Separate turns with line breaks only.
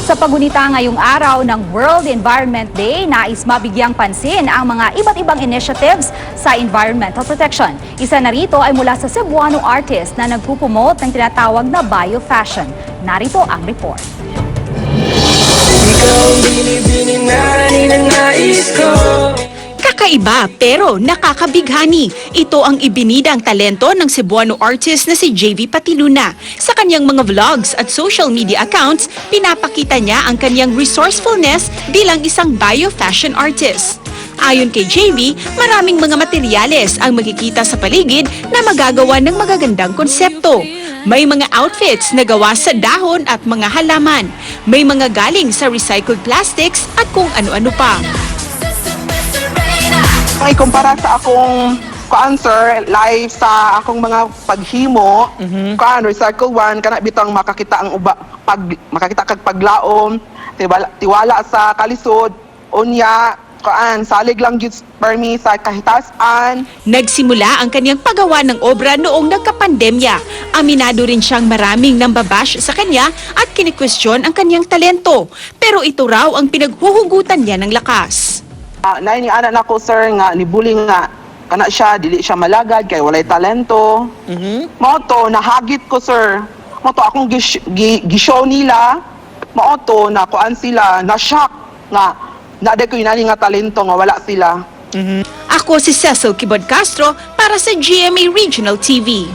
Sa pagunita ngayong araw ng World Environment Day, nais mabigyang pansin ang mga iba't ibang initiatives sa environmental protection. Isa na rito ay mula sa Cebuano artist na nagpupromote ng tinatawag na bio-fashion. Narito ang report.
Ikaw ang binibini na ninanais ko.
Kakaiba pero nakakabighani. Ito ang ibinidang talento ng Cebuano artist na si JV Patiluna. Sa kanyang mga vlogs at social media accounts, pinapakita niya ang kanyang resourcefulness bilang isang bio-fashion artist. Ayon kay JV, maraming mga materyales ang makikita sa paligid na magagawa ng magagandang konsepto. May mga outfits na gawa sa dahon at mga halaman. May mga galing sa recycled plastics at kung ano-ano pa.
Kung ikumpara sa akong kuan, sir, live sa akong mga paghimo, kuan recycle one kana bitang makakita ang uba pag makakita kag paglaom, tiwala, tiwala sa kalisod, unya kuan salig lang gyud permi sa kahitasan.
Nagsimula ang kanyang paggawa ng obra noong nagkapandemya. Aminado rin siyang maraming nambabash sa kanya at kinikwestiyon ang kanyang talento. Pero ito raw ang pinaghuhugutan niya ng lakas.
Naay ni ana nako, sir, nga nibuli nga kana siya dili siya malagad kay walay talento. Mao to nahagit ko, sir. Mao to akong gi-show nila. Mao to na kuan sila na shock nga naa ko inani nga talento nga wala sila.
Ako si Cecil Kibod Castro para sa GMA Regional TV.